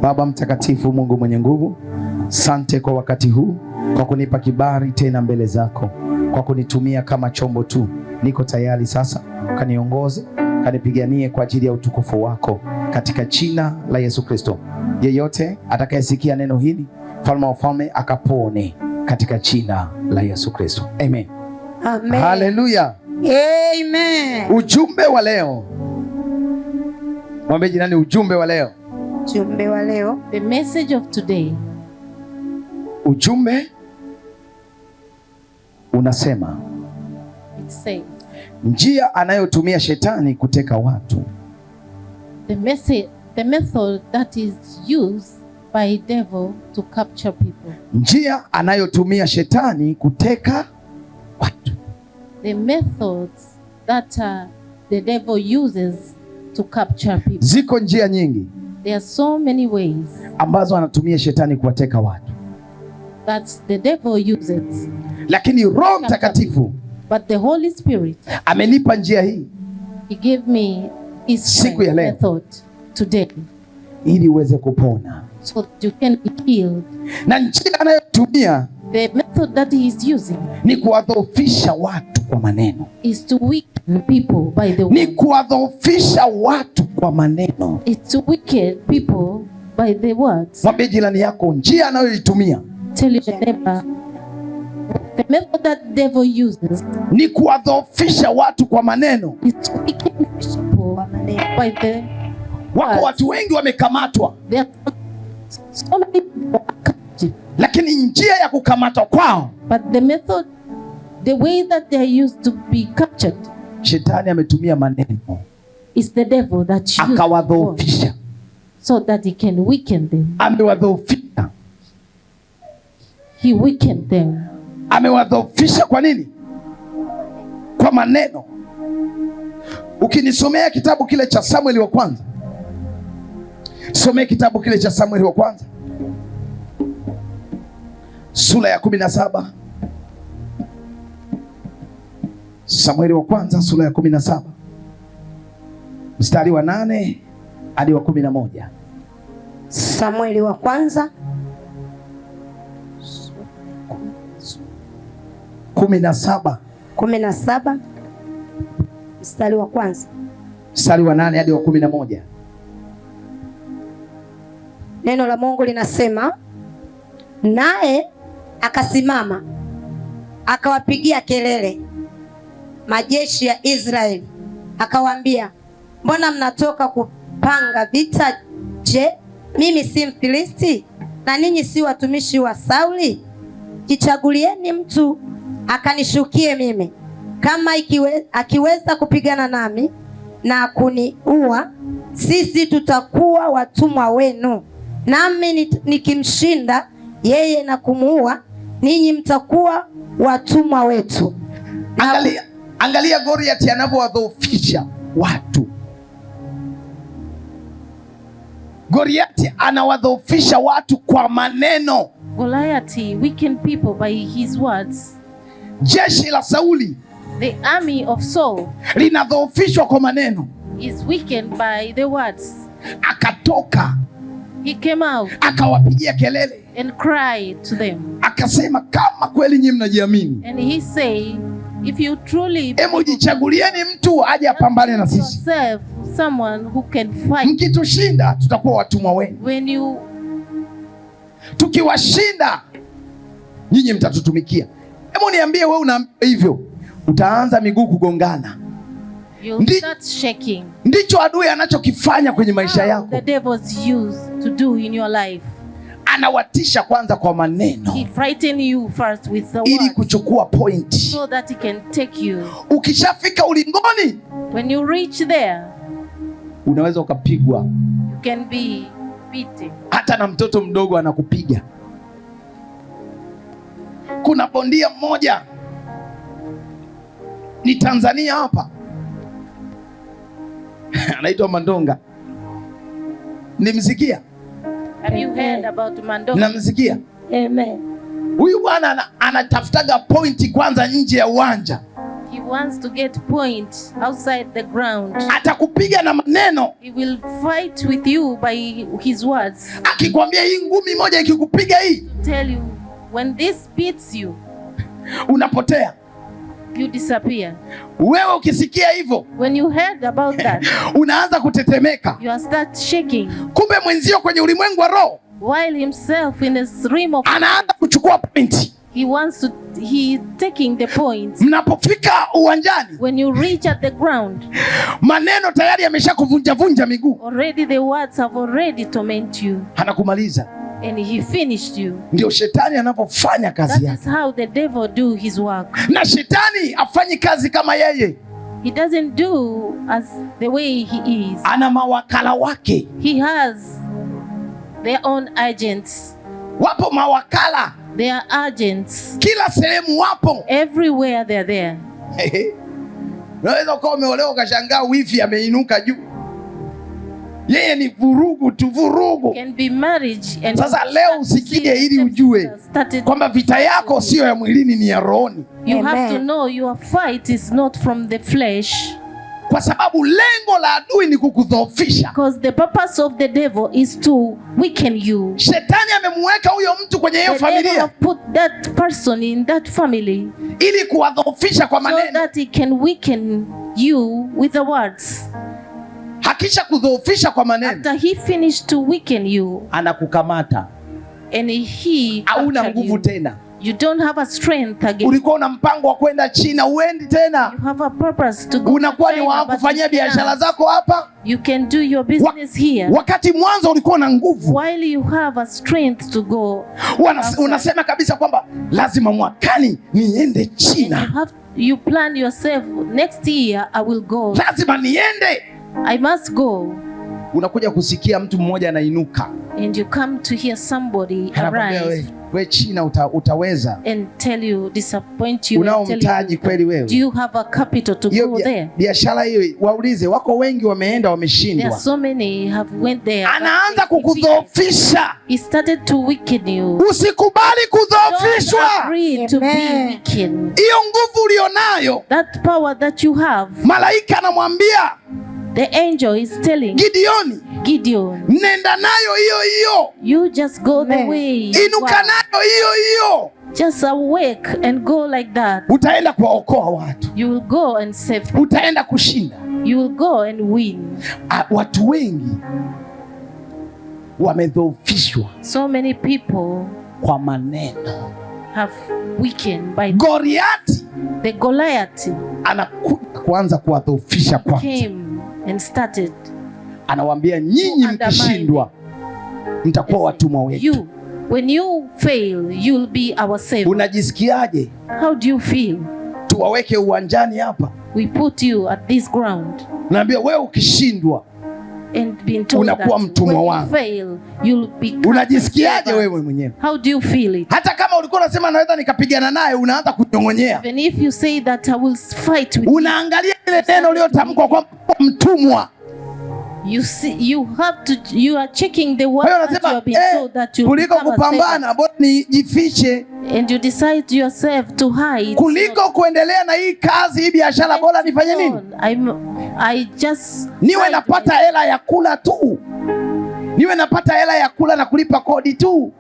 Baba mtakatifu, Mungu mwenye nguvu, sante kwa wakati huu, kwa kunipa kibali tena mbele zako, kwa kunitumia kama chombo tu. Niko tayari sasa, kaniongoze, kanipiganie kwa ajili ya utukufu wako, katika jina la Yesu Kristo. Yeyote atakayesikia neno hili, mfalme wa wafalme, akapone katika jina la Yesu Kristo. Amen. Amen. Haleluya. Amen. Ujumbe wa leo, mwambie jirani, ujumbe wa leo. Ujumbe wa leo. The message of today. Ujumbe unasema It says, njia anayotumia shetani kuteka watu. The message, the method that is used by devil to capture people. Njia anayotumia shetani kuteka watu. The methods that the devil uses to capture people. Ziko njia nyingi There are so many ways ambazo anatumia shetani kuwateka watu, that the devil uses. Lakini Roho Mtakatifu But the Holy Spirit, amenipa njia hii he gave me his Siku ya leo. Method today ili uweze kupona, so that you can be healed. Na njia anayotumia The method that he is using ni kuwadhoofisha watu kwa maneno, is to weaken people by the ni word. kuwadhoofisha watu kwa maneno. It's to weaken people by the words. Mwambie jirani yako njia anayoitumia Tell your neighbor, the method that devil uses ni kuwadhoofisha watu kwa maneno. Is to weaken people Kwa maneno. By the Wako words. watu wengi wamekamatwa, There are so many people are captive, lakini njia ya kukamatwa kwao, but the method, the way that they are used to be captured shetani ametumia maneno is the devil that uses words akawadhoofisha, so that he can weaken them. Amewadhoofisha, He weakened them. Amewadhoofisha. Kwa nini? Kwa maneno. Ukinisomea kitabu kile cha Samueli wa kwanza, somea kitabu kile cha Samueli wa kwanza sura ya 17. Samueli wa kwanza sura ya 17 mstari wa 8 hadi wa 11. Samueli wa kwanza 17 17 mstari wa kwanza mstari wa 8 hadi wa 11. Neno la Mungu linasema, naye akasimama akawapigia kelele majeshi ya Israeli, akawaambia, mbona mnatoka kupanga vita? Je, mimi si Mfilisti na ninyi si watumishi wa Sauli? Jichagulieni mtu akanishukie mimi, kama akiweza kupigana nami na kuniua, sisi tutakuwa watumwa wenu, nami nikimshinda yeye na kumuua, ninyi mtakuwa watumwa wetu. Angalia, angalia Goliath anavyowadhoofisha watu. Goliath anawadhoofisha watu kwa maneno. Goliath weakened people by his words. Jeshi la Sauli The army of Saul linadhoofishwa kwa maneno. Is weakened by the words. Akatoka He came out akawapigia kelele and cried to them. Akasema, kama kweli nyinyi mnajiamini, And he said, if you truly hebu jichagulieni mtu aje apambane na sisi. Yourself someone who can fight. Mkitushinda tutakuwa watumwa wenu, When you tukiwashinda nyinyi mtatutumikia. Hebu niambie wewe, una hivyo utaanza miguu kugongana. You'll start shaking. Ndicho adui anachokifanya kwenye maisha How yako. the devils use to do in your life. Anawatisha kwanza kwa maneno He frighten you first with the ili words kuchukua pointi. So that he can take you. Ukishafika ulingoni, When you reach there, unaweza ukapigwa you can be beaten. Hata na mtoto mdogo anakupiga. Kuna bondia mmoja ni Tanzania hapa anaitwa Mandonga, nimsikia? Have you heard about Mandonga? Namsikia Amen. huyu bwana anatafutaga pointi kwanza nje ya uwanja. He wants to get point outside the ground. Atakupiga na maneno. He will fight with you by his words. Akikwambia hii ngumi moja ikikupiga hii, Tell you when this beats you, unapotea. You disappear. Wewe ukisikia hivyo When you heard about that, unaanza kutetemeka. You are start shaking. Kumbe mwenzio kwenye ulimwengu wa roho While himself in the realm of anaanza kuchukua pointi. he wants to he taking the points. Mnapofika uwanjani, When you reach at the ground, maneno tayari yameshakuvunjavunja miguu, already the words have already torment you anakumaliza. And he finished you. Ndio shetani anavyofanya That kazi is yake, how the devil do his work. Na shetani afanyi kazi kama yeye, He doesn't do as the way he is. Ana mawakala wake. He has their own agents. Wapo mawakala They are agents. Kila sehemu wapo. Everywhere they're there. Unaweza ukawa umeolewa ukashangaa wifi ameinuka juu, yeye ni vurugu tu, vurugu. Can be marriage and Sasa leo usikie ili ujue started kwamba vita yako siyo ya mwilini, ni ya rohoni, You have to Amen. Know your fight is not from the flesh, kwa sababu lengo la adui ni kukudhoofisha. Because the purpose of the devil is to weaken you. Shetani amemuweka huyo mtu kwenye hiyo The devil familia have put that person in that family ili kuwadhoofisha kwa so maneno. That he can weaken you with the words. Akisha kudhoofisha kwa maneno, After he finished to weaken you anakukamata, and he hauna captured nguvu you, tena. You don't have a strength again. Ulikuwa una mpango wa kwenda China, uendi tena, You have a purpose to go to unakuwa ni China, wa but kufanyia you biashara cannot. zako hapa. You can do your business here. Wakati mwanzo ulikuwa na nguvu, While you have a strength to go outside. Unasema kabisa kwamba lazima mwakani niende And you China, have you plan yourself, next year I will go. Lazima niende. I must go. Unakuja kusikia mtu mmoja anainuka, And you come to hear somebody anakwambia arise we, we China utaweza, and tell you, disappoint you, unao and tell mtaji you, kweli do wewe? you have a capital to Hiyo go there? biashara hiyo waulize, wako wengi wameenda There are wameshindwa. so many have went there, but Anaanza they defeated. kukudhoofisha. He started to weaken you. Usikubali Don't kudhoofishwa. agree to be Amen. weakened. Hiyo nguvu ulionayo, That power that you have, malaika anamwambia the angel is telling Gideoni, Gideon, nenda nayo hiyo hiyo, you just go the Amen. Way you inuka are. nayo hiyo hiyo, Just awake and go like that. Utaenda kuwaokoa watu, You will go and save. Utaenda kushinda. You will go and win. Ah, watu wengi wamedhoofishwa So many people kwa maneno. Have weakened by Goliati the Goliath anakuja kuanza kuwadhoofisha kwanza, came and started. Anawaambia nyinyi mkishindwa mtakuwa watumwa wetu. You, when you fail, you'll be our servant. Unajisikiaje? How do you feel? Tuwaweke uwanjani hapa, We put you at this ground naambia wewe ukishindwa and been told that unakuwa mtumwa when you wangu. Fail, you'll be Unajisikiaje servant. wewe mwenyewe? How do you feel it? Hata kama ulikuwa unasema naweza nikapigana naye, unaanza kunyong'onyea, Even if you say that I will fight with unaangalia ile neno uliotamkwa kwa mtumwa. you, see, you have to, you are checking the Kwa word hiyo that you unasema have been told that you kuliko become a servant. kupambana bora nijifiche, And you decide yourself to hide. Kuliko kuendelea na hii kazi hii biashara, bora nifanye nini? I just Niwe hide napata hela ya kula tu, niwe napata hela ya kula na kulipa kodi tu.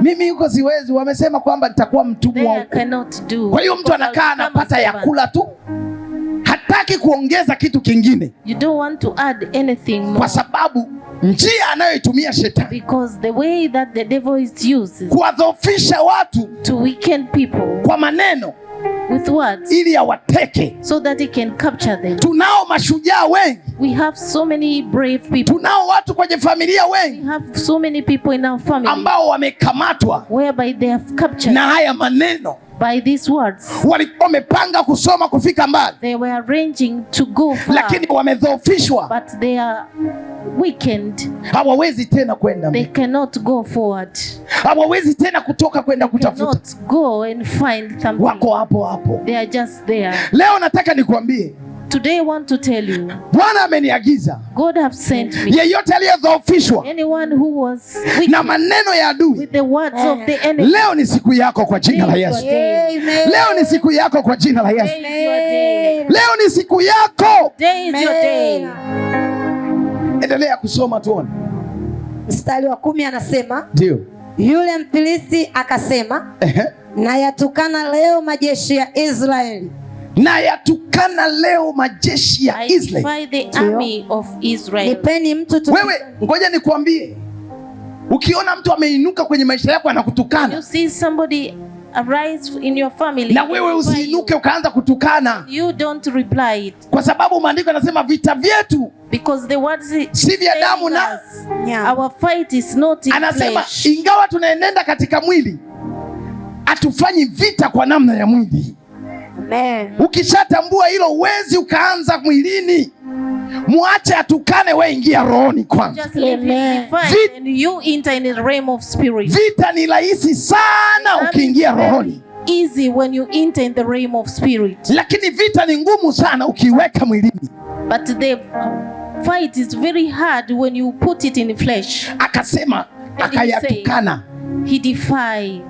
Mimi huko siwezi, wamesema kwamba nitakuwa mtumwa There I huko. cannot do. Kwa hiyo mtu Because I'll anakaa become a anapata ya servant. kula tu, hataki kuongeza kitu kingine, You don't want to add anything more. Kwa sababu njia anayoitumia shetani Because the way that the devil is used kuwadhoofisha watu to weaken people kwa maneno with words ili awateke. So that he can capture them. Tunao mashujaa wengi, We have so many brave people. tunao watu kwenye familia We wengi have so many people in our family ambao wamekamatwa whereby they have captured na haya maneno. By these words. Walikuwa wamepanga kusoma kufika mbali, They were arranging to go far, lakini wamedhoofishwa, but they are weakened. Hawawezi tena kwenda They mbele, cannot go forward. Hawawezi tena kutoka kwenda kutafuta, Cannot go and find something. Wako hapo hapo. They are just there. Leo nataka nikwambie, Today I want to tell you, Bwana ameniagiza, God have sent me. yeyote aliyedhoofishwa Anyone who was weak na maneno ya adui, with the words of the enemy, leo ni siku yako kwa jina la today is Yesu. your day. Amen. Leo ni siku yako kwa jina la Yesu. Today is your day. Leo ni siku yako. Today is your day. Endelea kusoma tuone. Mstari wa 10 anasema, Ndio. yule Mfilisti akasema, nayatukana leo majeshi ya Israeli. Na yatukana leo majeshi ya I Israeli. defy the army of Israel. Nipeni mtu tu. Wewe ngoja nikwambie, ukiona mtu ameinuka kwenye maisha yako anakutukana, You see somebody arise in your family, na wewe usiinuke ukaanza kutukana, you don't reply it, kwa sababu maandiko yanasema vita vyetu because the words si vya damu na Yeah. our fight is not in anasema flesh. ingawa tunaenenda katika mwili, hatufanyi vita kwa namna ya mwili. Amen. Ukishatambua hilo, huwezi ukaanza mwilini. Muache atukane, we ingia rohoni kwanza. Just leave him defy and you enter in the realm of spirit. Vita ni rahisi sana ukiingia rohoni, Easy when you enter in the realm of spirit, lakini vita ni ngumu sana ukiiweka mwilini. but the fight is very hard when you put it in flesh. Akasema akayatukana. He defy.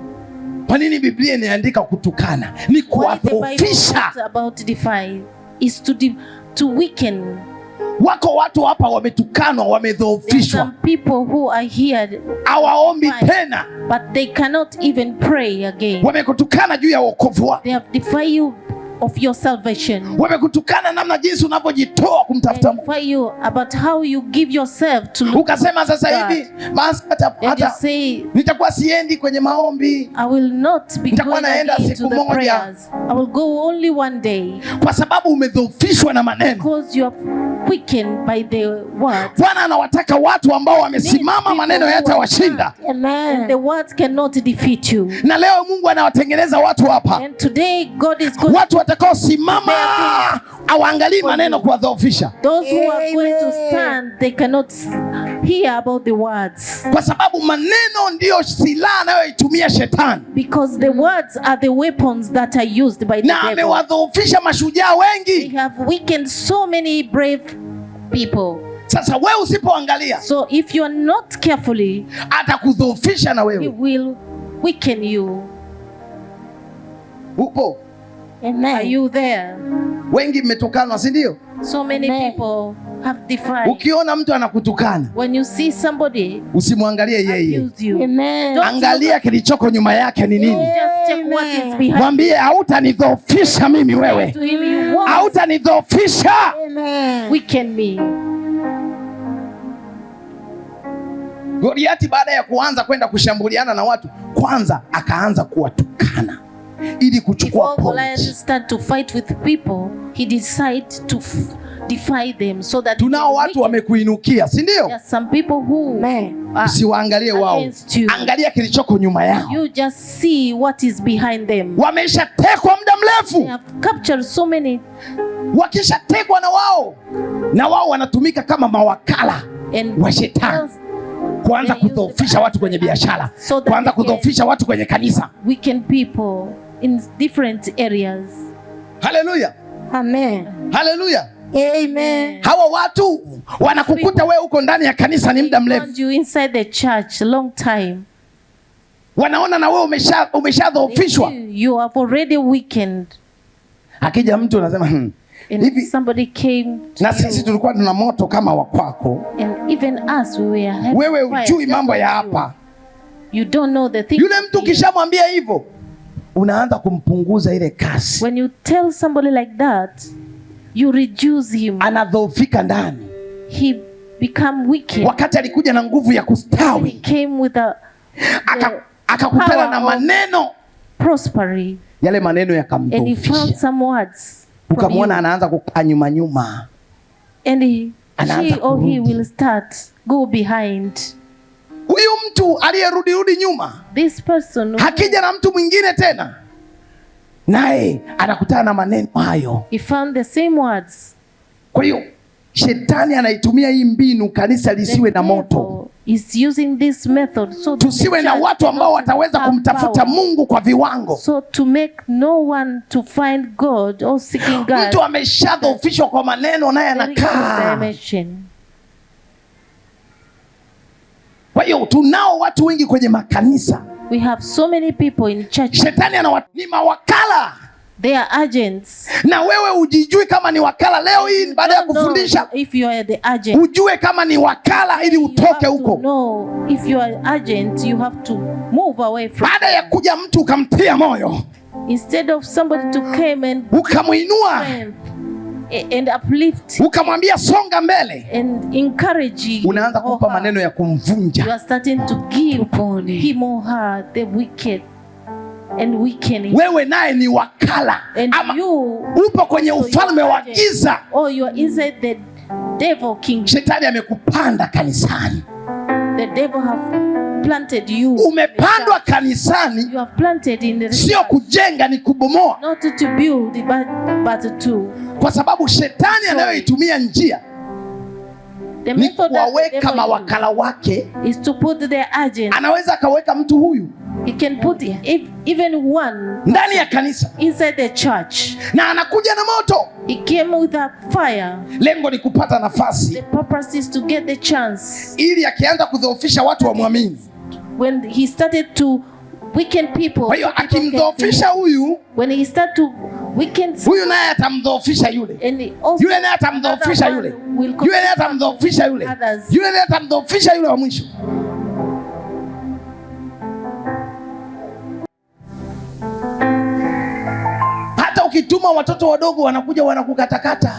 Kwa nini Biblia inaandika kutukana? Ni Why the Bible kuwadhoofisha. talks about defy is to weaken. Wako watu hapa wametukanwa, There are wamedhoofishwa, some people who are here hawaombi tena, but they cannot even pray again. wamekutukana juu ya wokovu wako, They have defied you of your salvation. wamekutukana namna jinsi unavyojitoa They kumtafuta Mungu. defy you about how you give yourself to look. Ukasema sasa hivi basi And you hata say, nitakuwa siendi kwenye maombi, I will not be Nitakuwa going naenda again to siku the moja. prayers. I will go only one day, kwa sababu umedhoofishwa na maneno. because you are weakened by the words. Bwana anawataka watu ambao wamesimama, maneno yatawashinda. And the words cannot defeat you. Na leo Mungu anawatengeneza watu hapa, And today God is going watu watakaosimama hawaangalii maneno kuwadhoofisha, those who are going to stand, they cannot hear about the words, kwa sababu maneno ndiyo silaha anayoitumia shetani, because the words are the weapons that are used by the na devil. amewadhoofisha mashujaa They wengi. have weakened so many brave people. Sasa wewe usipoangalia, So if you are not carefully, atakudhoofisha na he wewe. will weaken you. Upo Amen. Are you there? wengi mmetukanwa, si ndio? So many Amen. people have defied. Ukiona mtu anakutukana, When you see somebody usimwangalie yeye, abuse you, Amen. Don't angalia kilichoko nyuma yake ni nini. just check what is behind Mwambie hautanidhoofisha mimi wewe, to him. You won't hautanidhoofisha. Amen. weaken me. Goliati baada ya kuanza kwenda kushambuliana na watu, kwanza akaanza kuwatukana ili kuchukua Before Goliath point. start to fight with people, he decided to defy them so that he Tunao can watu weaken. wamekuinukia, si ndio? There are some people who Amen. are Usiwaangalie wao, against you. angalia kilichoko nyuma yao. You just see what is behind them. Wameshatekwa muda They mrefu, have captured so many wakishatekwa na wao wanatumika kama mawakala and wa shetani kuanza kudhoofisha watu kwenye biashara, So that kuanza they can- kudhoofisha watu kwenye kanisa. weaken people in different areas. Haleluya, Amen. haleluya. Amen. Hawa watu wanakukuta wewe uko ndani ya kanisa ni muda They mrefu, found you inside the church a long time. wanaona na wewe umeshadhoofishwa. You have already weakened. Akija mtu anasema And hivi, somebody came to na sisi you, tulikuwa tuna moto kama wa kwako, and even us we were having wewe fire hujui just mambo ya like you. hapa. You don't know the thing. Yule mtu ukishamwambia hivyo, unaanza kumpunguza ile kasi, When you tell somebody like that, you reduce him. anadhoofika ndani. He become weakened. Wakati alikuja na nguvu ya He kustawi, came with a akakutana na maneno prosperity, yale, maneno and he found yakamdhoofisha. some words from you. Ukamwona anaanza kukaa nyuma nyuma, And he, Anaanza she or he kurudi. will start go behind. Huyu mtu aliyerudi rudi nyuma This person who- hakija na mtu mwingine tena, naye anakutana na maneno hayo. he found the same words. Kwa hiyo Shetani anaitumia hii mbinu kanisa The lisiwe na moto, devil is using this method so that the tusiwe na church watu ambao not wataweza have kumtafuta power. Mungu kwa viwango. So to make no one to find God or seeking God Mtu ameshadhoofishwa kwa maneno, naye very good anakaa. dimension. Kwa hiyo tunao watu wengi kwenye makanisa, We have so many people in church. shetani anawa ni mawakala, They are agents. na wewe ujijui kama ni wakala. Leo hii baada ya Don't know kufundisha if you are the agent. ujue kama ni wakala ili You utoke have to huko. know if you are agent, you have to move away from. Baada ya kuja mtu ukamtia moyo, Instead of somebody to come and ukamwinua, strength and uplift ukamwambia songa mbele, and encourage you unaanza or kumpa her, maneno ya you kumvunja. are starting to give Tupone. him or her the wicked and weakening. Wewe naye ni wakala And ama you upo kwenye ufalme wa giza. or you are inside the devil kingdom. Shetani amekupanda kanisani, The devil have planted you. umepandwa kanisani, You have planted in the sio kujenga, ni kubomoa, not to build but to kwa sababu shetani anayoitumia njia the ni method that the kuwaweka devil mawakala wake. use is to put the agent. Anaweza akaweka mtu huyu He can put if, even one ndani ya kanisa inside the church. na anakuja na moto. He came with a fire. Lengo ni kupata nafasi The purpose is to get the chance. ili akianza kudhoofisha watu wamwamini. When he started to weaken people, Kwa hiyo so people can akimdhoofisha huyu, when he started to weaken huyu naye atamdhoofisha yule, and he also yule naye atamdhoofisha another yule, one will yule naye atamdhoofisha yule, others. yule naye atamdhoofisha yule wa mwisho. Hata ukituma watoto wadogo wanakuja wanakukatakata,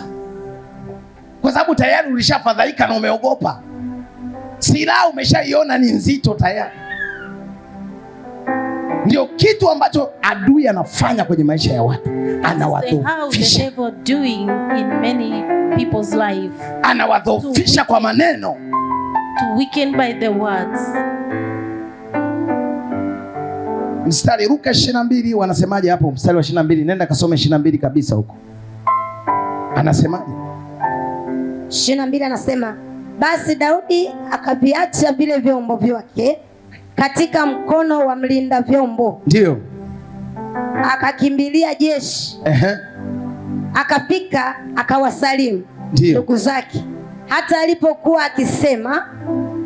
kwa sababu tayari ulishafadhaika na umeogopa. Silaha umeshaiona ni nzito tayari. Ndio kitu ambacho adui anafanya kwenye maisha ya watu, The how the anawadhoofisha, devil doing in many people's life anawadhoofisha kwa maneno. to weaken by the words. Mstari Luka 22 wanasemaje hapo? Mstari wa 22, nenda kasome 22 kabisa huko, anasemaje? 22 anasema basi Daudi akaviacha vile vyombo vyake katika mkono wa mlinda vyombo, Ndio, akakimbilia jeshi, ehe, akafika akawasalimu ndio. ndugu zake. Hata alipokuwa akisema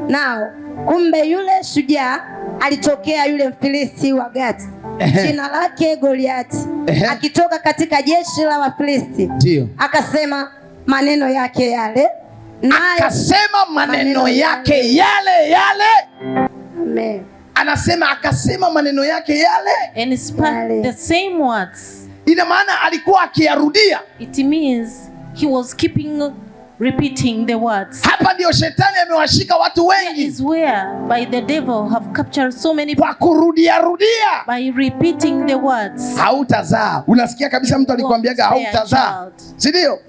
nao, kumbe yule shujaa alitokea yule Mfilisti wa Gati, Ehe. jina lake Goliati, Ehe. akitoka katika jeshi la Wafilisti. Ndio, Akasema maneno yake yale, naye akasema maneno yake yale yale. Amen. Anasema akasema maneno yake yale, And spoke Yale. the same words. ina maana alikuwa akiyarudia. It means he was keeping repeating the words. Hapa ndio shetani amewashika watu wengi Is where by the devil have captured so many kwa kurudia rudia. by repeating the words. Hautazaa. Unasikia kabisa mtu alikwambiaga Won't bear hautazaa, child. si ndio?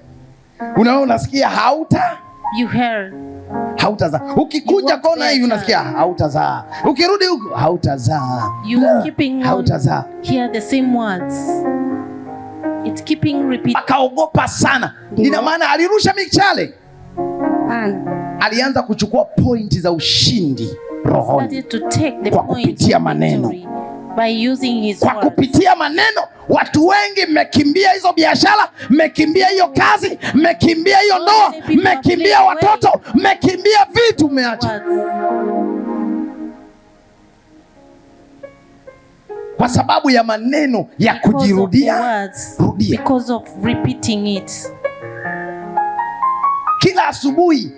Unaona, unasikia hauta You heard. hautazaa. Ukikunja You won't kona bear hivi unasikia child. hautazaa, ukirudi huku hautazaa, You keeping on hautazaa. hear the same words. It's keeping repeating. Akaogopa sana. Ndio. Ina maana alirusha michale, Ana. alianza kuchukua pointi za ushindi rohoni Started to take the Kwa point kupitia of maneno. victory by using his kwa words. kupitia maneno. Watu wengi mmekimbia hizo biashara, mmekimbia hiyo kazi, mmekimbia hiyo ndoa, mmekimbia watoto, mmekimbia vitu, mmeacha Words. kwa sababu ya maneno ya Because of the kujirudia words. rudia. Because of repeating it. Kila asubuhi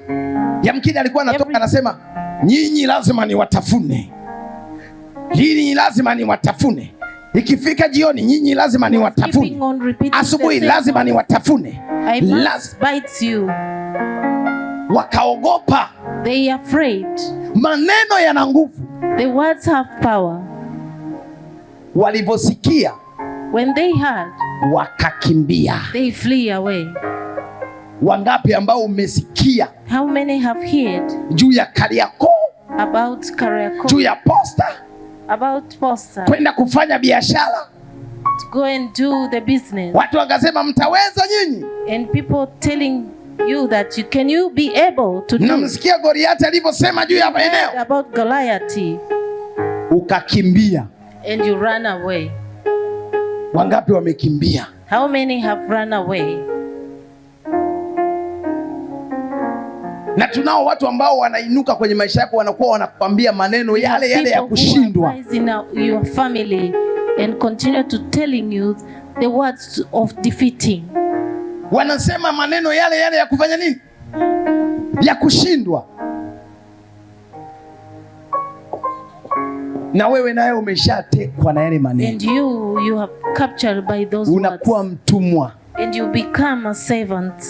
yamkini alikuwa anatoka anasema, nyinyi lazima niwatafune, nyinyi lazima niwatafune. Ikifika jioni, nyinyi lazima Keeping niwatafune. on repeating the Asubuhi same lazima words. niwatafune. I must bite you. Wakaogopa. They are afraid. Maneno yana nguvu. The words have power. Walivyosikia When they heard, wakakimbia. they flee away. Wangapi ambao umesikia How many have heard juu ya Kariakoo, about Kariakoo, juu ya posta, about Posta, kwenda kufanya biashara? to go and do the business? Watu wakasema mtaweza nyinyi? And people telling You that you can you be able to do Mnamsikia Goliati alivyosema juu ya maeneo, about Goliath ukakimbia. And you run away. Wangapi wamekimbia? How many have run away? Na tunao watu ambao wanainuka kwenye maisha yako, wanakuwa wanakuambia maneno yale yale ya People who are kushindwa. rising up your family and continue to telling you the words of defeating. Wanasema maneno yale yale ya kufanya nini? Ya kushindwa. Na wewe naye umeshatekwa na yale maneno, And you have captured by those unakuwa words. mtumwa, And you become a servant.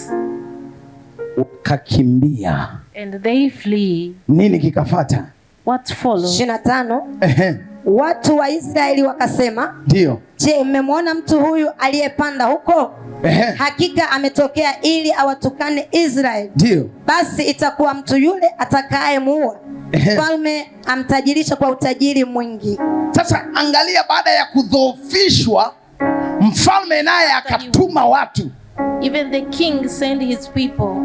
ukakimbia. And they flee. Nini kikafata? What follows? 25. Ehe, Watu wa Israeli wakasema, ndio. je, mmemwona mtu huyu aliyepanda huko? Ehe, Hakika ametokea ili awatukane Israeli. ndio. Basi itakuwa mtu yule atakayemuua, Ehe. mfalme amtajirisha kwa utajiri mwingi. Sasa angalia, baada ya kudhoofishwa, mfalme naye akatuma watu, Even the king sent his people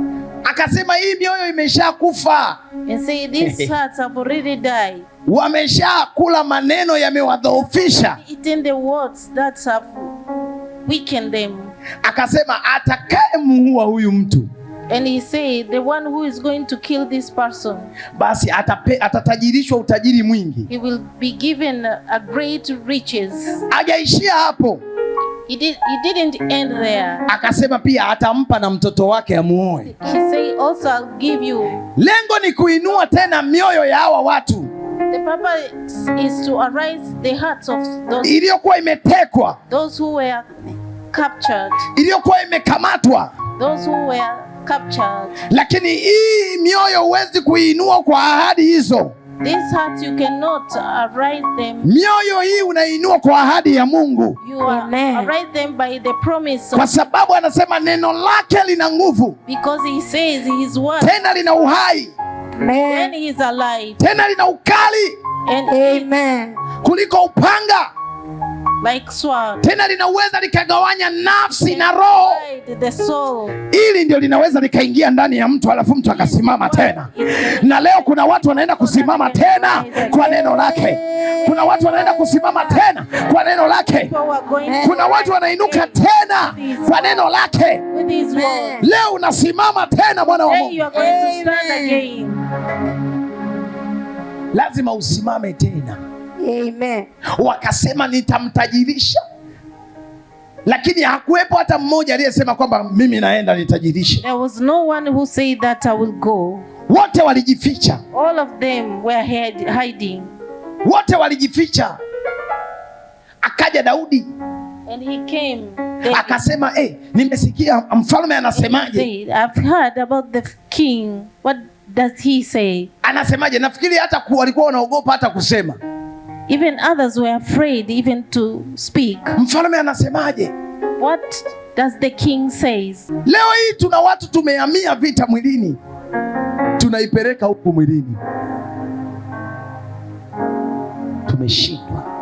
akasema hii mioyo imeshakufa, and say, these hearts have already died. wameshakula maneno yamewadhoofisha. Eaten the words that have weakened them. Akasema atakayemuua huyu mtu And he said, the one who is going to kill this person, basi atatajirishwa utajiri mwingi. he will be given a great riches. Hajaishia hapo, He didn't end there. akasema pia atampa na mtoto wake amuoe. He said, also I'll give you. Lengo ni kuinua tena mioyo ya hawa watu The purpose is to arise the hearts of iliyokuwa imetekwa, those who were captured, iliyokuwa imekamatwa. those who were captured. Lakini hii mioyo huwezi kuiinua kwa ahadi hizo. These hearts you cannot arise them. Mioyo hii unainua kwa ahadi ya Mungu, You are, Amen. arise them by the promise kwa of, sababu anasema neno lake lina nguvu, because he says his word, tena lina uhai, then Amen. he is alive tena lina ukali and it Amen. kuliko upanga, like sword. tena linaweza likagawanya nafsi na roho. Divide the soul. Ili ndio linaweza likaingia ndani ya mtu, alafu mtu akasimama tena. Na leo kuna watu wanaenda kusimama tena kwa neno lake. Kuna watu wanaenda kusimama tena kwa neno lake. People are going to Kuna watu wanainuka tena kwa neno lake. with his word. Leo unasimama tena, mwana wa Then Mungu. you are going to stand again. Lazima usimame tena. Amen. Wakasema nitamtajirisha, lakini hakuwepo hata mmoja aliyesema kwamba mimi naenda nitajirishe. There was no one who said that I will go. Wote walijificha, All of them were hiding. wote walijificha. Akaja Daudi And he came. David. akasema, hey, nimesikia mfalme anasemaje? Said, I've heard about the king. What does he say? Anasemaje? Nafikiri hata walikuwa wanaogopa hata kusema. Even others were afraid even to speak. Mfalme anasemaje? What does the king say? Leo hii tuna watu tumehamia vita mwilini, tunaipeleka huku mwilini, tumeshindwa.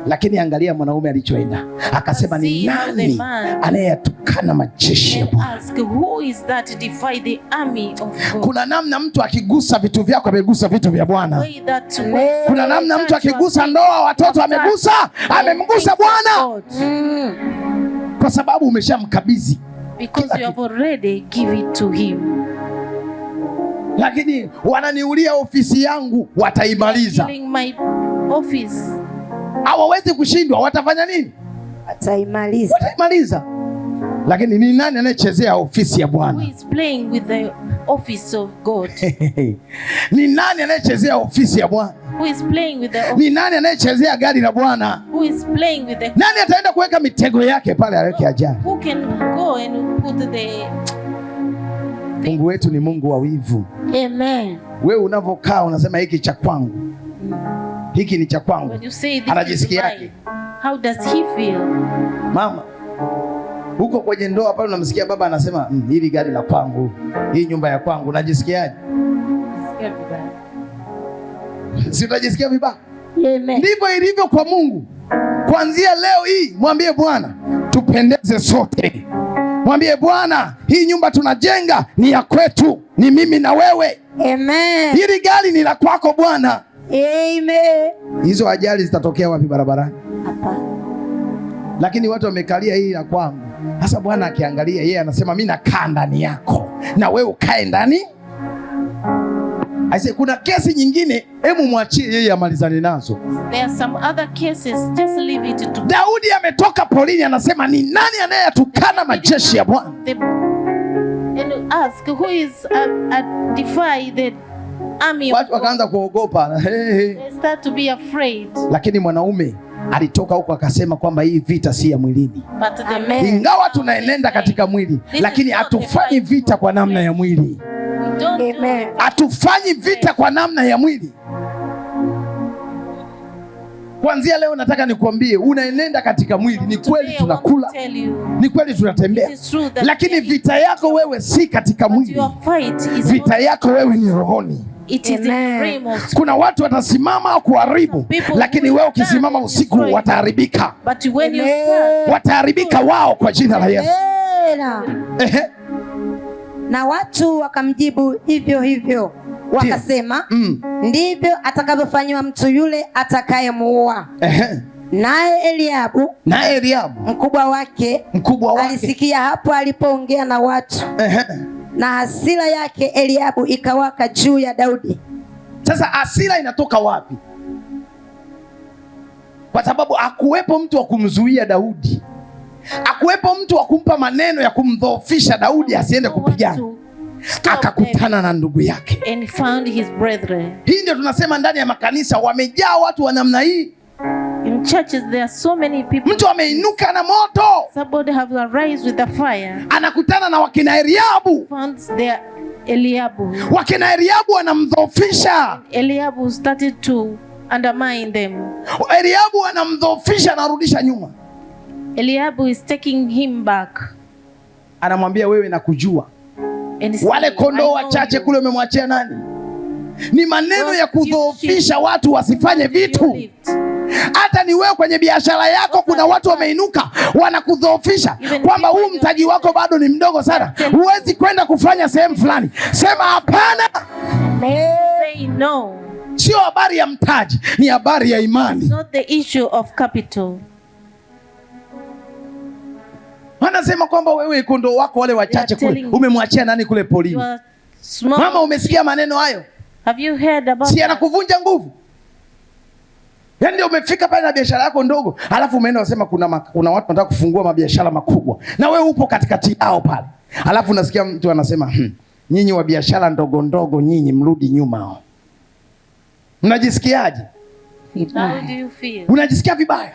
Lakini angalia mwanaume alichoenda, akasema ni nani anayeyatukana majeshi ya And Bwana? ask, who is that defy the army of God? Kuna namna mtu akigusa vitu vyako amegusa vitu vya Bwana. Way that Kuna namna mtu akigusa ndoa, watoto amegusa, amemgusa Bwana, God. kwa sababu umeshamkabidhi. Because you have already give it to him. Lakini wananiulia ofisi yangu, wataimaliza. Killing my office. Hawawezi kushindwa, watafanya nini? Ataimaliza. Wataimaliza. Lakini ni nani anayechezea ofisi ya Who Bwana? is playing with the office of God? Ni nani anayechezea ofisi ya Bwana? Who is playing with the office? Ni nani anayechezea gari la Bwana? Who is playing with the Nani ataenda kuweka mitego yake pale aweke ajali? who can go and put the Mungu wetu ni Mungu wa wivu. Amen. Wewe unavokaa unasema hiki cha kwangu, hiki ni cha kwangu. when you say this is Anajisikiaje? mine, how does he feel? Mama huko kwenye ndoa pale unamsikia baba anasema hili gari la kwangu, hii nyumba ya kwangu. Unajisikiaje? Si utajisikia vibaya? Amen. Ndivyo ilivyo kwa Mungu. Kuanzia leo hii mwambie Bwana, tupendeze sote. Mwambie Bwana, hii nyumba tunajenga ni ya kwetu, ni mimi na wewe. Amen. Hili gari ni la kwako Bwana. Amen. Hizo ajali zitatokea wapi barabarani? Hapa. Lakini watu wamekalia hii la kwangu. Sasa Bwana akiangalia, yeye anasema mimi nakaa ndani yako na wewe ukae ndani. Aise, kuna kesi nyingine, hebu mwachie yeye amalizane nazo. There are some other cases, just leave it to Daudi ametoka porini, anasema ni nani anayetukana majeshi ya Bwana? And ask who is defy the army of Watu God. wakaanza kuogopa. Hey, hey. They start to be afraid. Lakini mwanaume alitoka huko akasema kwamba hii vita si ya mwilini. But the man, Ingawa tunaenenda katika mwili, lakini hatufanyi vita kwa namna ya mwili. we don't do Amen. Hatufanyi vita kwa namna ya mwili. Kuanzia leo nataka nikuambie, unaenenda katika mwili. Ni kweli Today I want to tunakula, tell you, ni kweli tunatembea, it is true that lakini vita yako wewe si katika but mwili. your fight is Vita not, yako wewe ni rohoni. it is in Amen. realm of Kuna watu watasimama kuharibu, lakini wewe ukisimama usiku wataharibika, but when you Amen. stand, wataharibika wao kwa jina la Yesu. Amen. Ehe. Na watu wakamjibu hivyo hivyo wakasema, ndivyo atakavyofanyiwa mtu yule atakayemuua. Ehe. Naye Eliabu Naye Eliabu mkubwa wake mkubwa wake alisikia hapo alipoongea na watu, Ehe. na hasira yake Eliabu ikawaka juu ya Daudi. Sasa hasira inatoka wapi? Kwa sababu hakuwepo mtu wa kumzuia Daudi, hakuwepo mtu wa kumpa maneno ya kumdhoofisha Daudi asiende no one kupigana. to stop Akakutana na ndugu yake. them and found his brethren. Hii ndio tunasema ndani ya makanisa wamejaa watu wa namna hii. In churches there are so many people. Mtu ameinuka na moto, Somebody have arise with the fire. anakutana na wakina Eliabu. Found their Eliabu. Wakina Eliabu wanamdhoofisha, Eliabu started to undermine them. Eliabu anamdhoofisha, anarudisha nyuma, Eliabu is taking him back. anamwambia wewe, nakujua And wale saying, kondoo "I know wachache you. kule umemwachia nani? Ni maneno ya kudhoofisha watu wasifanye You vitu. lived. Hata ni wewe kwenye biashara yako, kuna watu wameinuka wanakudhoofisha kwamba huu mtaji wako bado ni mdogo sana, huwezi kwenda kufanya sehemu fulani. Sema hapana. Say no. Sio habari ya mtaji, ni habari ya imani. It's not the issue of capital. Wanasema kwamba wewe kondoo wako wale wachache kule umemwachia nani kule You polini? are small. Mama, umesikia maneno hayo? Have you heard about Si that? anakuvunja nguvu? Yaani ndio umefika pale na biashara yako ndogo, alafu umeenda unasema kuna watu wanataka kufungua mabiashara makubwa, na wewe upo katikati yao pale, alafu unasikia mtu anasema nyinyi wa biashara ndogo ndogo, nyinyi mrudi nyuma. Mnajisikiaje? How do you feel? Unajisikia vibaya.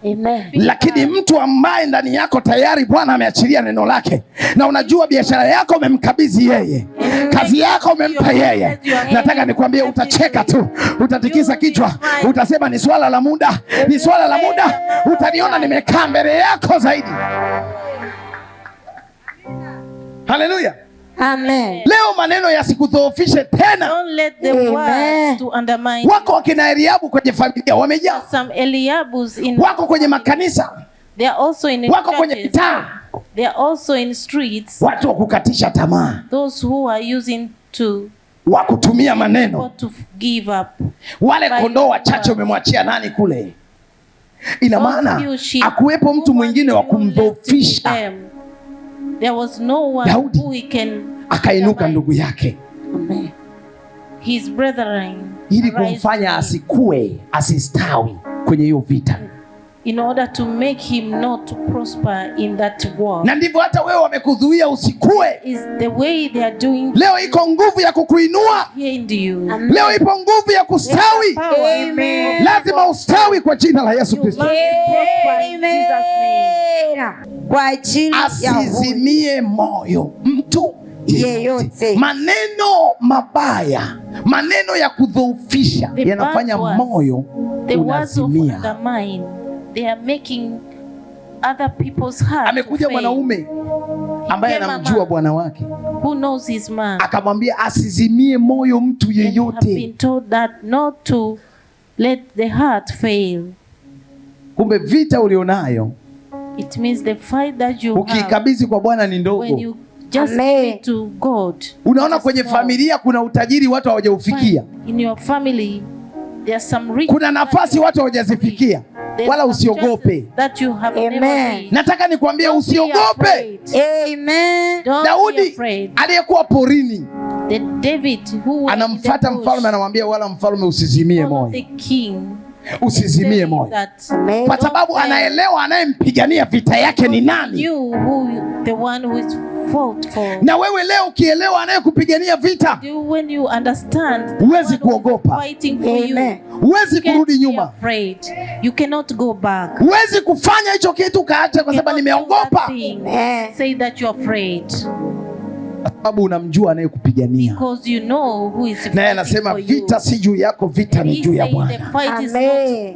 Amen. Lakini mtu ambaye ndani yako tayari Bwana ameachilia neno lake, na unajua biashara yako umemkabidhi yeye, kazi yako umempa yeye, nataka nikwambie, utacheka tu, utatikisa kichwa, utasema ni swala la muda, ni swala la muda, utaniona nimekaa mbele yako zaidi. Haleluya! Amen. Leo maneno yasikudhoofishe tena. Don't let the Amen. words to undermine. Wako wakina Eliabu kwenye familia wamejaa, Some Eliabus in wako kwenye makanisa, they are also in wako kwenye churches. mitaa, They are also in streets. watu wa kukatisha tamaa, Those who are using to wa kutumia maneno. or to give up. Wale kondoo wachache umemwachia nani kule? Ina maana Those few sheep, akuwepo mtu no one mwingine wa who left kumdhoofisha. them. There was no one Daudi who he can Akainuka ndugu yake Amen. his brethren ili arise kumfanya to him asikue, asistawi kwenye hiyo vita. in order to make him not to prosper in that war. Na ndivyo hata wewe wamekuzuia usikue. Is the way they are doing Leo iko nguvu ya kukuinua, behind you. leo ipo nguvu ya kustawi. Amen. Lazima ustawi kwa jina la Yesu You Kristo. must prosper in Jesus' name. Amen. Kwa ajili ya huyu Asizimie moyo mtu yeyote. Maneno mabaya, maneno ya kudhoofisha The yanafanya bad words, moyo The words of unazimia. undermine, they are making other people's heart to Amekuja fail. mwanaume ambaye Came a anamjua man bwana wake, who knows his man akamwambia asizimie moyo mtu and have yeyote. been told that not to let the heart fail. Kumbe vita ulionayo It means the fight that you have Ukiikabidhi kwa Bwana ni when ndogo. you just Amen. give it to God. Unaona, It is kwenye small. familia kuna utajiri watu hawajaufikia, Find in your family there are some riches kuna nafasi watu hawajazifikia, There's wala some usiogope. chances that you have Amen. never reached. Nataka nikwambie Don't be usiogope. afraid. Amen. Don't be Daudi afraid. aliyekuwa porini The David who were in the anamfata bush, mfalme, anamwambia wala mfalme usizimie followed moyo, the king usizimie saying moyo, that Amen. kwa sababu anaelewa anayempigania vita yake ni nani. you who the one who is fought for. Na wewe leo ukielewa anayekupigania vita, You, when you understand the Huwezi one who is kuogopa. fighting for you, Amen. huwezi you can't kurudi be nyuma, afraid. You cannot go back. huwezi kufanya hicho kitu ukaacha kwa You sababu cannot do that nimeogopa, thing. Amen. Say that you're afraid kwa sababu unamjua anayekupigania. because you know who is Naye fighting anasema for you. vita si juu yako, vita And ni he juu ya say the Bwana. fight is not Amen.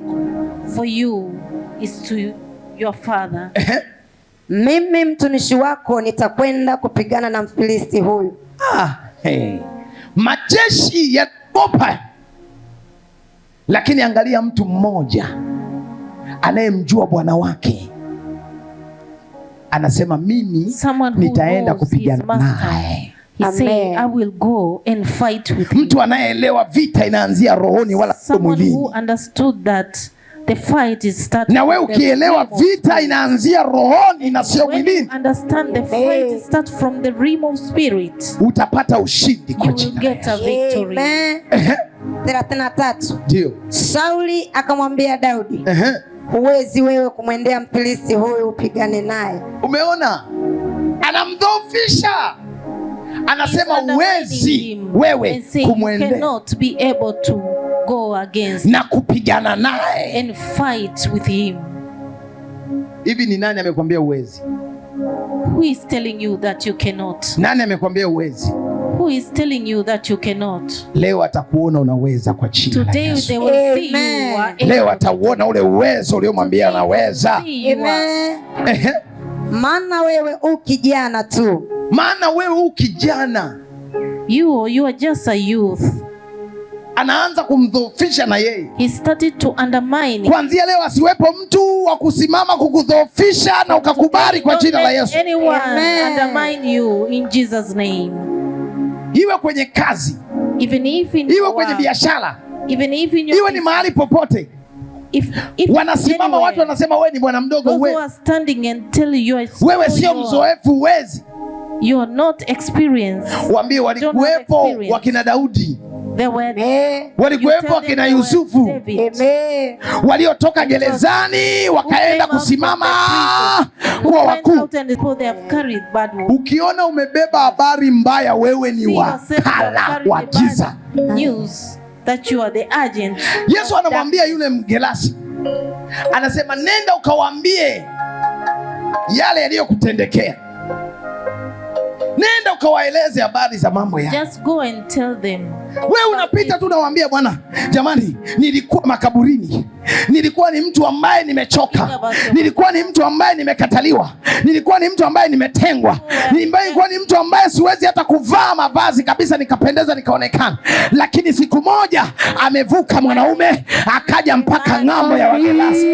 for you, it's to your father. Mimi mtumishi wako nitakwenda kupigana na Mfilisti huyu. Ah, hey. Majeshi yanaogopa, lakini angalia mtu mmoja anayemjua Bwana wake anasema mimi Someone who nitaenda knows his kupigana master. naye. He say, Amen. I will go and fight with him. Mtu anayeelewa vita inaanzia rohoni wala sio Someone who mwilini. understood that the fight is starting. Na wewe from the ukielewa realm of vita spirit. inaanzia rohoni na sio When you mwilini, understand the fight is start from the realm of spirit, utapata ushindi you kwa will jina la get a Yesu. victory. Amen. Ehe, 33. Ndio. Sauli akamwambia Daudi, Ehe. huwezi wewe kumwendea Mfilisti huyu upigane naye. Umeona, anamdhoofisha, anasema He's undermining huwezi him wewe and say you kumwendea cannot be able to go against na kupigana naye. and fight with him. Hivi ni nani amekwambia huwezi? Who is telling you that you cannot? Nani amekwambia huwezi? Who is telling you that you cannot? Leo atakuona unaweza kwa jina la Today Yesu. they will see Amen. you are able. Leo atauona ule uwezo uliomwambia Today they will anaweza. see you are Amen. Ehe. Maana wewe u kijana tu, Maana wewe u kijana, you are just a youth. anaanza kumdhoofisha na yeye. He started to undermine. Kuanzia leo asiwepo mtu wa kusimama kukudhoofisha na ukakubali kwa Don't jina la let Yesu. anyone Amen. undermine you in Jesus' name. Iwe kwenye kazi, Even if in iwe your kwenye work, biashara, even if in your iwe ni mahali popote, if wanasimama anywhere, watu wanasema wewe ni bwana mdogo, those who wewe are standing and tell you are wewe sio you are- mzoefu, huwezi. you are not experienced. Waambie walikuwepo experience. wakina Daudi, There were Amen. you walikuwepo tell them wakina there were Yusufu David, Amen. waliotoka gerezani who wakaenda came out kusimama from the prison, who kuwa went wakuu. out and people they have carried bad words. Ukiona umebeba habari mbaya, wewe ni See yourself you have wakala carried wa the bad giza. news that you are the agent. Yesu of anamwambia yule Mgerasi, anasema nenda ukawaambie yale yaliyokutendekea, nenda ukawaeleze habari za mambo ya Just go and tell them. Wewe unapita tu unawaambia, bwana, jamani, nilikuwa makaburini, nilikuwa ni mtu ambaye nimechoka, nilikuwa ni mtu ambaye nimekataliwa, nilikuwa ni mtu ambaye nimetengwa, nilikuwa ni mtu ambaye siwezi hata kuvaa mavazi kabisa nikapendeza nikaonekana. Lakini siku moja amevuka mwanaume akaja mpaka ng'ambo ya Wagerasi,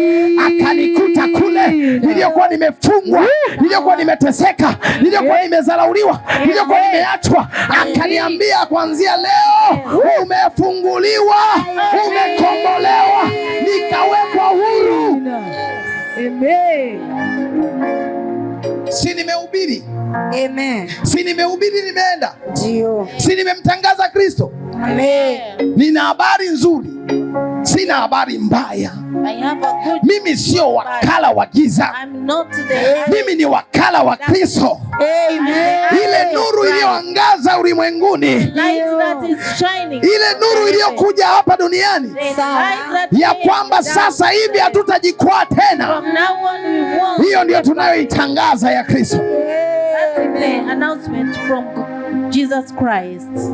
akanikuta kule niliyokuwa nimefungwa, niliyokuwa nimeteseka, niliyokuwa nimezarauliwa, niliyokuwa nimeachwa, akaniambia kuanzia leo umefunguliwa, umekombolewa, nikawekwa huru. Amen. Si nimehubiri? Amen. Si nimehubiri? Nimeenda? Ndio. Si nimemtangaza Kristo? Amen. Nina habari nzuri, sina habari mbaya. I have a good Mimi sio wakala wa giza, I'm not the mimi ni wakala wa Kristo. Amen. Ile nuru iliyoangaza ulimwenguni, light that is shining. ile nuru iliyokuja hapa duniani, The light that ya came kwamba down. sasa hivi hatutajikwaa tena, From now on we won't. hiyo ndiyo tunayoitangaza ya Kristo. That is the announcement from Jesus Christ.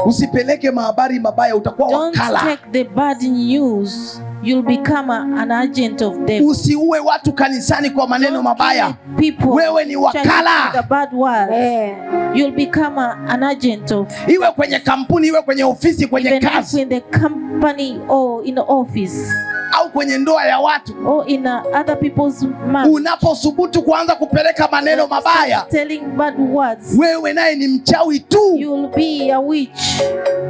Usipeleke mahabari mabaya, utakuwa Don't wakala. take the bad news. You'll become an agent of devil. Usiue watu kanisani kwa maneno Don't mabaya. kill people. Wewe ni wakala. The bad words. Amen. You'll become an agent of Iwe kwenye kampuni, iwe kwenye ofisi, kwenye even if kazi. in the company or in the office. au kwenye ndoa ya watu, or in other people's marriage, unaposubutu kuanza kupeleka maneno mabaya, telling bad words, wewe naye ni mchawi tu, you'll be a witch.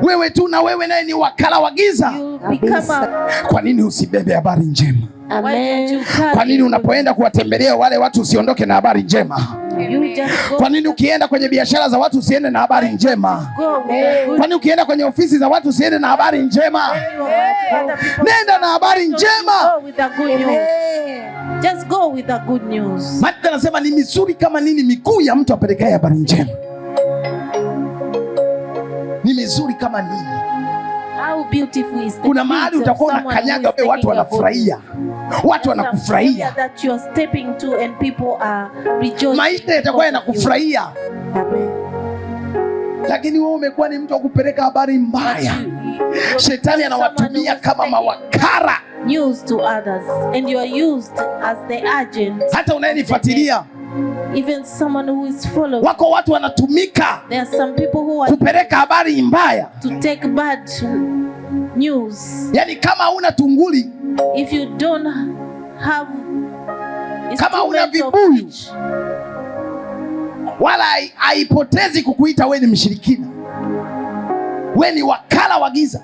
wewe tu na wewe naye ni wakala wa giza. You'll become a. Kwa nini usibebe habari njema? Why don't you carry Kwa nini unapoenda kuwatembelea wale watu usiondoke na habari njema? You just go, Kwa nini ukienda kwenye biashara za watu usiende na habari njema? go with the good Kwa nini ukienda kwenye ofisi za watu usiende na habari njema? other people. Nenda na habari Don't you njema. go with the good news. Just go with the good news. Maandiko anasema ni mizuri kama nini miguu ya mtu apelekaye habari njema. Ni mizuri kama nini. How beautiful is the Kuna feet mahali of utakuwa someone who unakanyaga is wewe, watu taking a good wanafurahia, watu Some wanakufurahia, area that you are stepping to and people are rejoicing maisha yatakuwa because of you. yanakufurahia, lakini wewe umekuwa ni mtu wa kupeleka habari But mbaya. you Shetani someone anawatumia who is kama taking mawakala. news to others and you are used as the agent. Hata unayenifuatilia, Even someone who is following. wako watu wanatumika There are some people who are kupeleka habari mbaya. to take bad news. Yaani kama huna tunguli, If you don't have Kama una instrument of vibuyu. which, wala haipotezi kukuita we ni mshirikina, we ni wakala wa giza,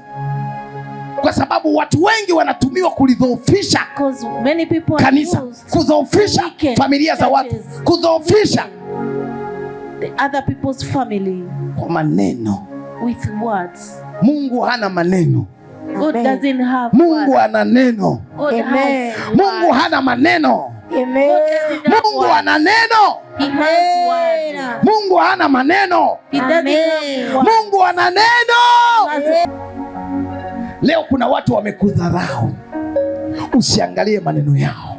kwa sababu watu wengi wanatumiwa kulidhoofisha because many people are kanisa, used kudhoofisha weaken familia za watu, churches, kudhoofisha the other people's family kwa maneno. with words. Mungu hana maneno, God doesn't have Mungu words. ana neno. God Amen. has Mungu words. hana maneno, God doesn't have Mungu words. ana neno. He has words. Mungu hana maneno, He doesn't have words. Mungu ana neno. Has Leo kuna watu wamekudharau, usiangalie maneno yao,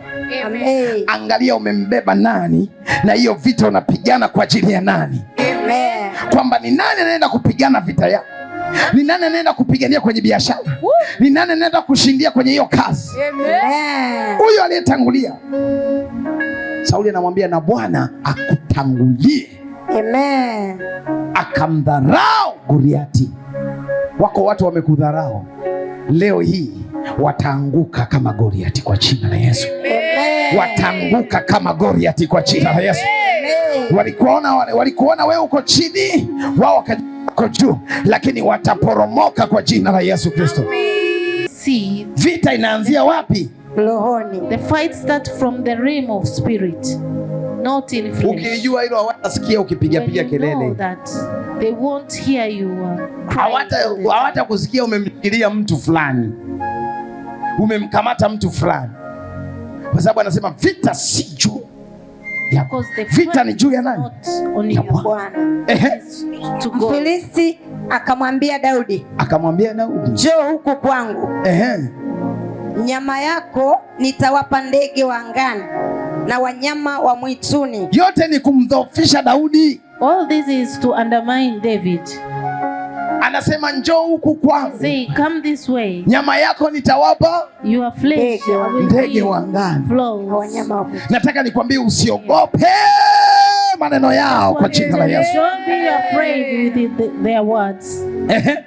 angalia umembeba nani na hiyo vita unapigana kwa ajili ya nani, kwamba ni nani anaenda kupigana vita yako, ni nani anaenda kupigania kwenye biashara, ni nani anaenda kushindia kwenye hiyo kazi, huyo aliyetangulia. Sauli anamwambia na Bwana akutangulie. Akamdharau Goliati. Wako watu wamekudharau leo hii, wataanguka kama Goliati kwa jina la Yesu. Wataanguka kama Goliati kwa jina la Yesu. Walikuona wewe uko chini, wao wako juu, lakini wataporomoka kwa jina la Yesu Kristo. See, Vita inaanzia wapi? Rohoni. the fight starts from the realm of spirit, not in flesh. Ukijua hilo hawatasikia ukipiga When piga you know kelele, that they won't hear you crying all the time. hawata kusikia umemshikilia mtu fulani, umemkamata mtu fulani, kwa sababu anasema vita si juu yako, Because the vita fight ni juu ya is nani? not on Ya you. Bwana. Bwana. Ehe, It's to God. Mfilisti akamwambia Daudi, akamwambia Daudi, njoo huku kwangu, ehe, nyama yako nitawapa ndege wa angani na wanyama wa mwituni. yote ni kumdhoofisha Daudi. All this is to undermine David. Anasema njoo huku kwangu, Say, come this way. nyama yako nitawapa Your flesh Ndege wa- will ndege be wa angani. Na flows. wanyama wa mwituni. Nataka nikwambie usiogope maneno yao kwa jina la Yesu. Don't be afraid with their words. Ehe,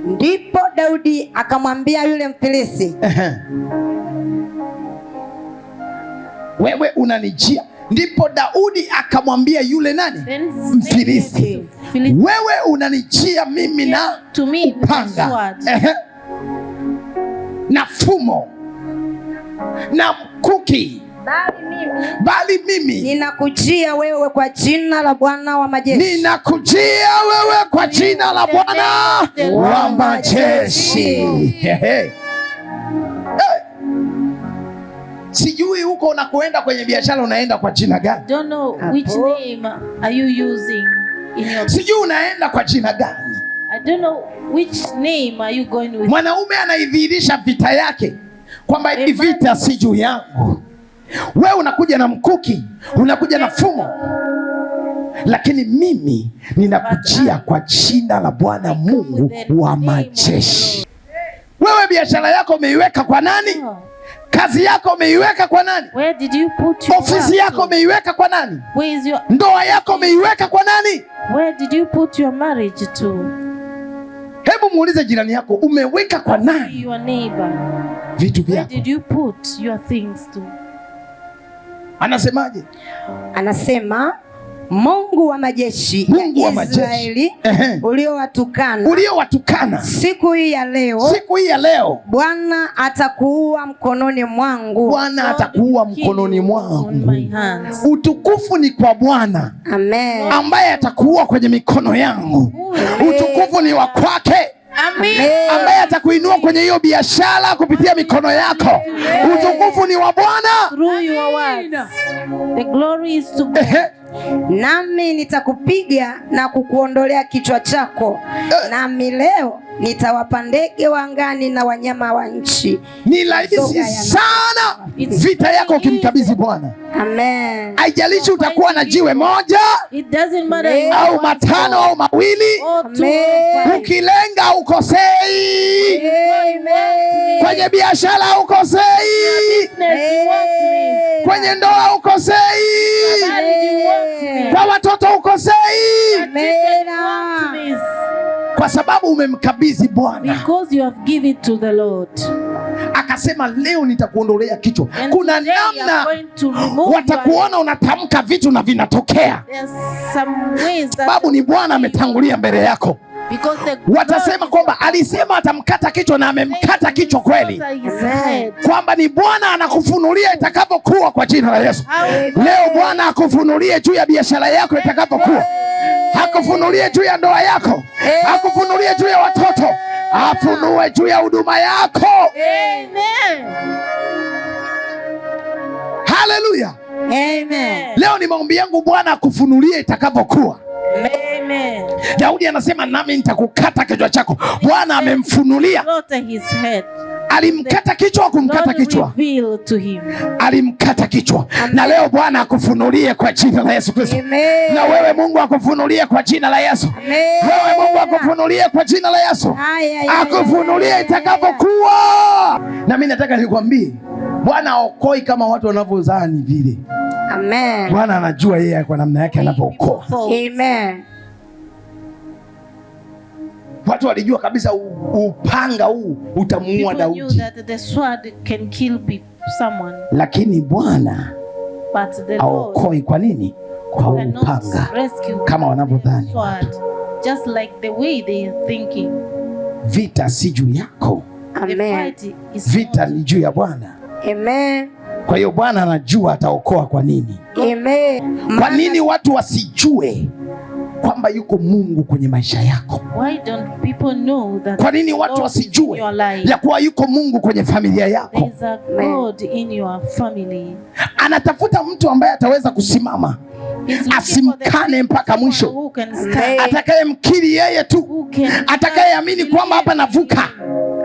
Ndipo Daudi akamwambia yule Mfilisti, ehe. Wewe unanijia. Ndipo Daudi akamwambia yule nani? Then Mfilisti, Philistine wewe unanijia mimi na to me with a upanga, sword ehe, na fumo na mkuki, bali mimi bali mimi ninakujia wewe kwa jina la Bwana wa majeshi, ninakujia wewe kwa jina la Bwana wa majeshi. Ehe. Eh. Sijui huko unakoenda kwenye biashara unaenda kwa jina gani? Don't know which Hapo. name are you using in your Sijui unaenda kwa jina gani? I don't know which name are you going with. Mwanaume anaidhihirisha vita yake kwamba hii vita si juu yangu. Wewe unakuja na mkuki, unakuja na fumo, lakini mimi ninakujia kwa jina la Bwana Mungu wa majeshi. Wewe biashara yako umeiweka kwa nani? Oh. Kazi yako umeiweka kwa nani? Where did you put your Ofisi work yako to? umeiweka kwa nani? Where is your Ndoa yako umeiweka kwa nani? Where did you put your marriage to? Hebu muulize jirani yako, umeweka kwa nani Your neighbor. vitu Where vyako? did you put your things to? Anasemaje? Anasema Mungu wa majeshi Mungu ya wa majeshi. Israeli uliowatukana Uliowatukana siku hii ya leo, siku hii ya leo, Bwana atakuua mkononi mwangu. Bwana atakuua mkononi On mwangu. my hands. Utukufu ni kwa Bwana Amen. ambaye atakuua kwenye mikono yangu. Utukufu ni wa kwake Amen. ambaye atakuinua kwenye hiyo biashara kupitia mikono yako. Utukufu ni wa Bwana. Through your words. The glory is to God. Nami nitakupiga na kukuondolea kichwa chako, nami leo nitawapa ndege wa angani na wanyama wa nchi. Ni rahisi sana vita yako ukimkabidhi Bwana. Amen. Haijalishi utakuwa na jiwe moja It doesn't matter if au matano au mawili, or two or five. ukilenga ukosei. Amen. Kwenye biashara ukosei, Business, you won't miss. kwenye ndoa ukosei, Marriage, you won't miss. kwa watoto ukosei, Amen. Won't miss. kwa sababu umemkabidhi Bwana. Because you have given to the Lord. Akasema leo nitakuondolea kichwa. And Kuna today you are namna going to remove your watakuona unatamka vitu na vinatokea, There's some ways that sababu ni Bwana ametangulia mbele yako. because the Watasema kwamba alisema atamkata kichwa na amemkata kichwa kweli, His head. kwamba ni Bwana anakufunulia itakapokuwa kwa jina la Yesu. Leo Bwana akufunulie juu ya biashara yako itakapokuwa, akufunulie juu ya ndoa yako, akufunulie juu ya watoto, afunue juu ya huduma yako. Amen. Haleluya! Amen. Leo ni maombi yangu Bwana akufunulie itakapokuwa. Amen. Daudi anasema nami nitakukata kichwa chako. Bwana amemfunulia. Slaughter his head. Alimkata kichwa, kumkata God kichwa, revealed to him. alimkata kichwa. Na leo Bwana akufunulie kwa jina la Yesu Kristo. Amen. Na wewe Mungu akufunulie kwa jina la Yesu. Amen. Wewe Mungu akufunulie kwa jina la Yesu, Aya, aya, akufunulie aya, itakapokuwa. Na mimi nataka nikwambie, Bwana haokoi kama watu wanavyodhani vile. Amen. Bwana anajua yeye kwa namna yake anavyookoa. Amen. Watu walijua kabisa upanga huu utamuua People knew Daudi, that the sword can kill someone, lakini Bwana but the Lord haokoi. Kwa nini? Kwa cannot upanga rescue kama with wanavyodhani the sword, just like the way they are thinking. Vita si juu yako, The Amen. fight is vita not ni juu ya Bwana. Amen. Kwa hiyo Bwana anajua ataokoa. Kwa nini? Amen. Kwa nini watu wasijue kwamba yuko Mungu kwenye maisha yako? Why don't people know that Kwa nini watu God is in wasijue your life? ya kuwa yuko Mungu kwenye familia yako? There is a God in your family. Anatafuta mtu ambaye ataweza kusimama, He's looking for the asimkane mpaka someone mwisho, who can stand, atakayemkiri yeye tu, who can atakayeamini kwamba hapa navuka.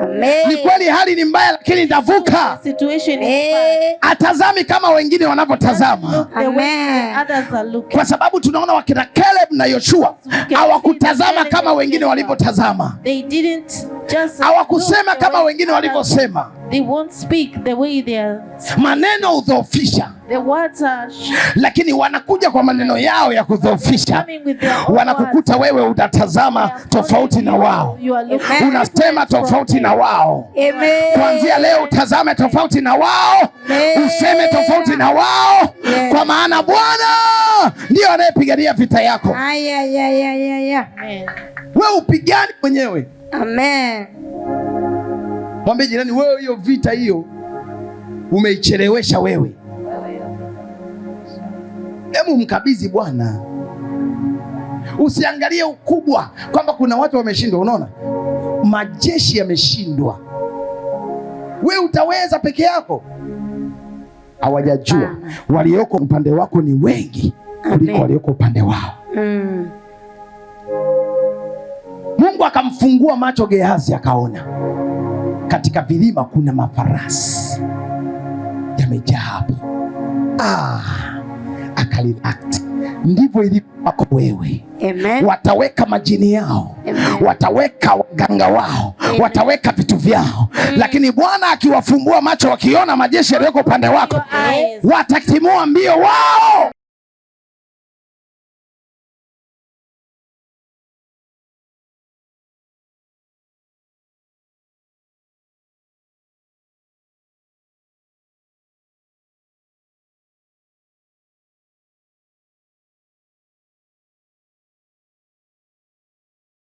Amen. Ni kweli hali ni mbaya, lakini nitavuka. The situation is bad. Amen. Atazami kama wengine wanavyotazama, Look the way Amen. the others are looking. kwa sababu tunaona wakina Caleb na Yoshua hawakutazama kama wengine walivyotazama, They didn't just hawakusema look the kama way wengine others- walivyosema. They won't speak the way they are. Maneno hudhoofisha, The words are lakini wanakuja kwa maneno yao ya kudhoofisha, coming with their own wanakukuta wewe utatazama words. tofauti na wao, You are looking unasema tofauti na wao. Amen. Kuanzia leo utazame tofauti na wao, useme tofauti na wao, Yeah. kwa maana Bwana ndiyo anayepigania vita yako. Aya, ya, ya, ya, ya. Amen. Wewe upigani mwenyewe. Amen. Mwambie jirani, wewe hiyo vita hiyo umeichelewesha wewe. Hebu mkabidhi Bwana, usiangalie ukubwa kwamba kuna watu wameshindwa. Unaona majeshi yameshindwa, we utaweza peke yako? Hawajajua walioko upande wako ni wengi kuliko Amen. walioko upande wao. Mungu akamfungua macho Gehazi, akaona katika vilima kuna mafarasi yamejaa hapo. Akarelax. Ndivyo ilivyo kwako wewe. Amen. Wataweka majini yao, Amen. wataweka waganga wao, wataweka vitu vyao, lakini Bwana akiwafumbua macho, wakiona majeshi yaliyoko upande wako, Your eyes. watatimua mbio wao.